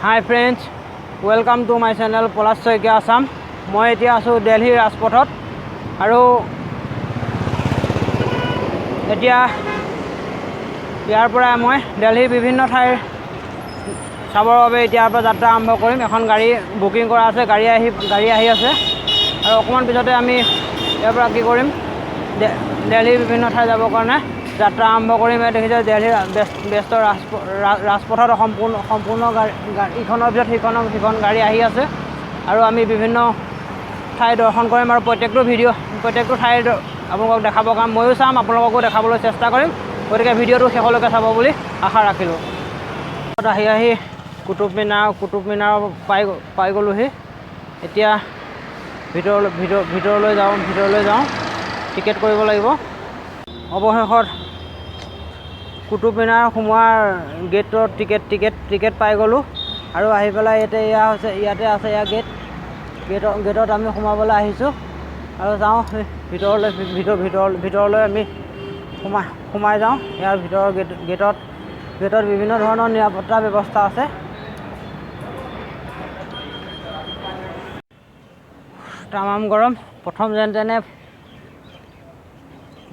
Hi friends, welcome to my channel Palash Saikia Assam. মই এতিয়া আছোঁ দেলহিৰ ৰাজপথত আৰু এতিয়া ইয়াৰ পৰা মই দেলহিৰ বিভিন্ন ঠাইৰ চাবৰ বাবে এতিয়াৰ পৰা যাত্ৰা আৰম্ভ কৰিম। এখন গাড়ী বুকিং কৰা আছে, গাড়ী আহি আছে আৰু অকণমান পিছতে আমি ইয়াৰ পৰা কি কৰিম, দেলহিৰ বিভিন্ন ঠাই যাবৰ কাৰণে যাত্ৰা আৰম্ভ কৰিম। ইয়াত দেখিছে, দেলহিৰ ব্যস্ত ৰাজপথত সম্পূৰ্ণ সম্পূৰ্ণ গাড়ী, ইখনৰ পিছত সিখন গাড়ী আহি আছে আৰু আমি বিভিন্ন ঠাই দৰ্শন কৰিম আৰু প্ৰত্যেকটো ভিডিঅ', প্ৰত্যেকটো ঠাইৰ আপোনালোকক দেখাবৰ কাৰণে ময়ো চাম, আপোনালোককো দেখাবলৈ চেষ্টা কৰিম। গতিকে ভিডিঅ'টো শেষলৈকে চাব বুলি আশা ৰাখিলোঁ। আহি আহি কুটুব মিনাৰ পাই গ'লোহি। এতিয়া ভিতৰলৈ যাওঁ, টিকেট কৰিব লাগিব। অৱশেষত কুটুব মিনাৰ সোমোৱাৰ গেটত টিকেট টিকেট টিকেট পাই গ'লোঁ আৰু আহি পেলাই ইয়াতে এয়া হৈছে, ইয়াতে আছে এয়া গেট। গেটত আমি সোমাবলৈ আহিছোঁ আৰু যাওঁ ভিতৰলৈ। ভিতৰলৈ আমি সোমাই সোমাই যাওঁ। ইয়াৰ ভিতৰৰ গেটত বিভিন্ন ধৰণৰ নিৰাপত্তা ব্যৱস্থা আছে। তামাম গৰম। প্ৰথম যেন তেনে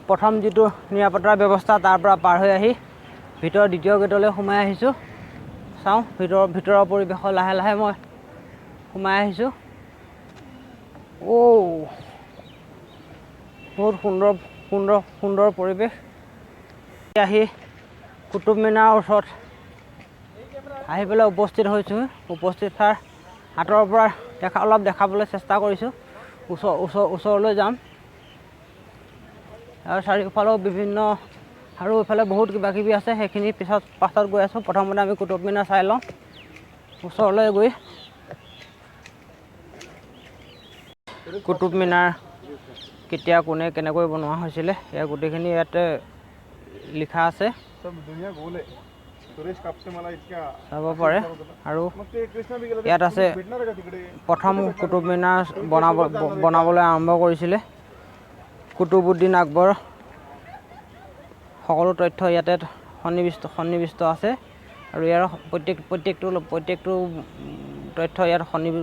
প্ৰথম যিটো নিৰাপত্তাৰ ব্যৱস্থা, তাৰ পৰা পাৰ হৈ আহি ভিতৰৰ দ্বিতীয় গেটলৈ সোমাই আহিছোঁ। চাওঁ ভিতৰৰ পৰিৱেশৰ, লাহে লাহে মই সোমাই আহিছোঁ। অ' বহুত সুন্দৰ সুন্দৰ সুন্দৰ পৰিৱেশ। আহি কুটুব মিনাৰৰ ওচৰত আহি পেলাই উপস্থিত হৈছোঁ। উপস্থিত হোৱাৰ আঁতৰৰ পৰা অলপ দেখাবলৈ চেষ্টা কৰিছোঁ। ওচৰলৈ যাম আৰু চাৰিওফালেও বিভিন্ন আৰু এইফালে বহুত কিবা কিবি আছে, সেইখিনি পাছত গৈ আছোঁ। প্ৰথমতে আমি কুটুব মিনাৰ চাই লওঁ ওচৰলৈ গৈ। কুটুব মিনাৰ কেতিয়া, কোনে, কেনেকৈ বনোৱা হৈছিলে, ইয়াৰ গোটেইখিনি ইয়াতে লিখা আছে। सब दुनिया गोल आहे। सुरेश कापसे मला इतक्या চাব পাৰে। আৰু मग ते कृष्णा बी गेला। ইয়াত আছে भेटणार का तिकडे? প্ৰথম কুটুব মিনাৰ বনাবলৈ আৰম্ভ কৰিছিলে কুতুবুদ্দিন আকবৰ। সকলো তথ্য ইয়াতে সন্নিৱিষ্ট আছে আৰু ইয়াৰ প্ৰত্যেকটো তথ্য ইয়াত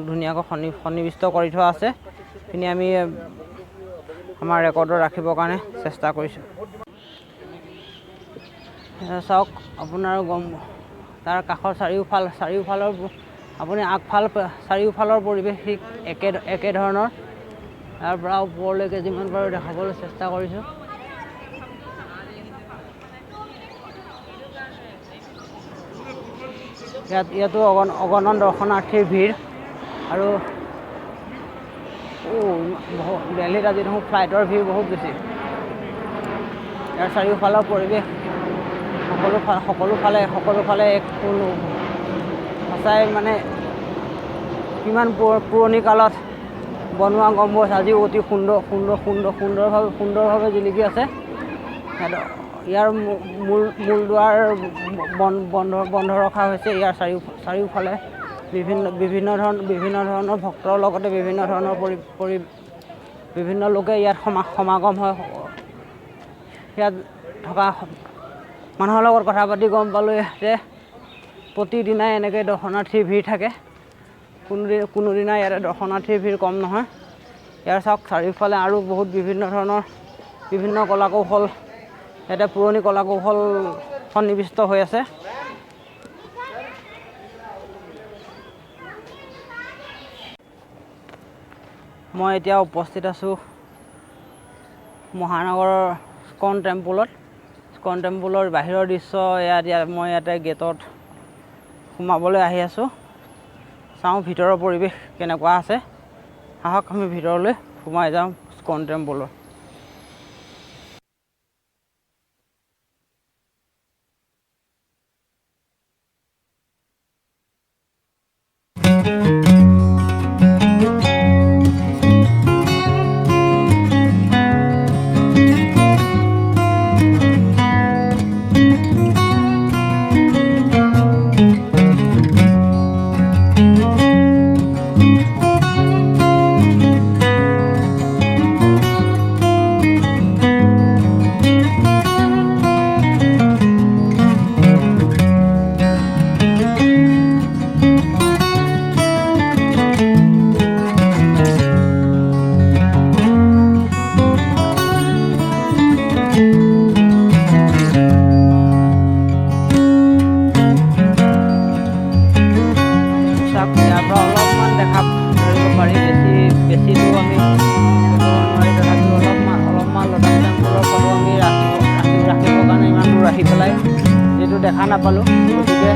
ধুনীয়াকৈ সন্নিৱিষ্ট কৰি থোৱা আছে। সেইখিনি আমি আমাৰ ৰেকৰ্ডত ৰাখিবৰ কাৰণে চেষ্টা কৰিছোঁ। এয়া চাওক আপোনাৰ গম তাৰ কাষৰ চাৰিওফালৰ আপুনি আগফাল, চাৰিওফালৰ পৰিৱেশ ঠিক একেধৰণৰ। তাৰ পৰা ওপৰলৈকে যিমান পাৰোঁ দেখাবলৈ চেষ্টা কৰিছোঁ। ইয়াতো অগণন দৰ্শনাৰ্থীৰ ভিৰ আৰু দেলহিত আজি দেখোন ফ্লাইটৰ ভিৰ বহুত বেছি। ইয়াৰ চাৰিওফালৰ পৰিৱেশ সকলোফালে এক কোনো সঁচাই মানে কিমান পুৰণি কালত বনোৱা গম্বুজ আজিও অতি সুন্দৰ সুন্দৰ সুন্দৰ সুন্দৰভাৱে সুন্দৰভাৱে জিলিকি আছে। ইয়াৰ মূল দুৱাৰ বন্ধ ৰখা হৈছে। ইয়াৰ চাৰিওফালে বিভিন্ন ধৰণৰ ভক্তৰ লগতে বিভিন্ন ধৰণৰ পৰি পৰি বিভিন্ন লোকে ইয়াত সমাগম হয়। ইয়াত থকা মানুহৰ লগত কথা পাতি গম পালোঁ যে প্ৰতিদিনাই এনেকৈ দৰ্শনাৰ্থীৰ ভিৰ থাকে। কোনোদিনা ইয়াতে দৰ্শনাৰ্থীৰ ভিৰ কম নহয়। ইয়াৰ চাওক, চাৰিওফালে আৰু বহুত বিভিন্ন ধৰণৰ বিভিন্ন কলা কৌশল, ইয়াতে পুৰণি কলা কৌশল সন্নিৱিষ্ট হৈ আছে। মই এতিয়া উপস্থিত আছোঁ মহানগৰৰ স্কন টেম্পুলত। স্কন টেম্পুলৰ বাহিৰৰ দৃশ্য ইয়াত। মই ইয়াতে গেটত সোমাবলৈ আহি আছোঁ। চাওঁ ভিতৰৰ পৰিৱেশ কেনেকুৱা আছে। আহক, আমি ভিতৰলৈ সোমাই যাওঁ স্কন টেম্পুলৰ। আহি পেলাই যিটো দেখা নাপালোঁ, গতিকে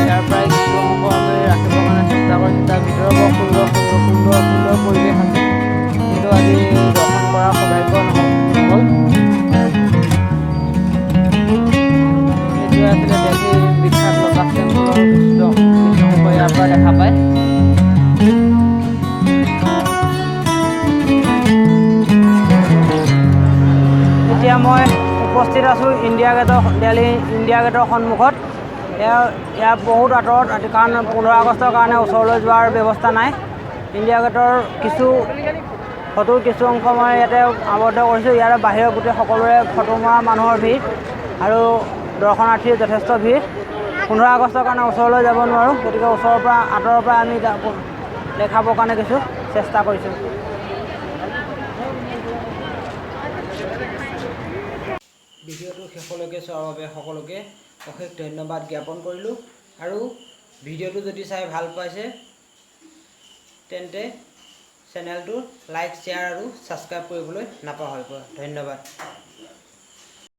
ইয়াৰ পৰাই কিছু অংশ আমি ৰাখিবৰ কাৰণে চেষ্টা কৰিছোঁ। তাৰ ভিতৰৰ বৰ সুন্দৰ সুন্দৰ সুন্দৰ সুন্দৰ পৰিৱেশ আছে, কিন্তু আজি দৰ্শন কৰাৰ সৌভাগ্য নহ'ল। এইটোৱে আছিলে দেলহিৰ বিখ্যাত লটাছ টেম্পলৰ কিছু কিছু অংশ ইয়াৰ পৰা দেখা পায়। এতিয়া মই উপস্থিত আছোঁ ইণ্ডিয়া গেটৰ, দেলহি ইণ্ডিয়া গেটৰ সন্মুখত। ইয়াৰ বহুত আঁতৰত, কাৰণ 15 আগষ্টৰ কাৰণে ওচৰলৈ যোৱাৰ ব্যৱস্থা নাই। ইণ্ডিয়া গেটৰ কিছু ফটোৰ কিছু অংশ মই ইয়াতে আবদ্ধ কৰিছোঁ। ইয়াৰে বাহিৰৰ গোটেই সকলোৰে ফটো মৰা মানুহৰ ভিৰ আৰু দৰ্শনাৰ্থীৰ যথেষ্ট ভিৰ। 15 আগষ্টৰ কাৰণে ওচৰলৈ যাব নোৱাৰোঁ, গতিকে ওচৰৰ পৰা আঁতৰৰ পৰা আমি দেখাবৰ কাৰণে কিছু চেষ্টা কৰিছোঁ। ভিডিঅ'টো শেষলৈকে চোৱাৰ বাবে সকলোকে অশেষ ধন্যবাদ জ্ঞাপন কৰিলোঁ। আৰু ভিডিঅ'টো যদি চাই ভাল পাইছে তেন্তে চেনেলটো লাইক, শ্বেয়াৰ আৰু ছাবস্ক্ৰাইব কৰিবলৈ নাপাহৰিব। ধন্যবাদ।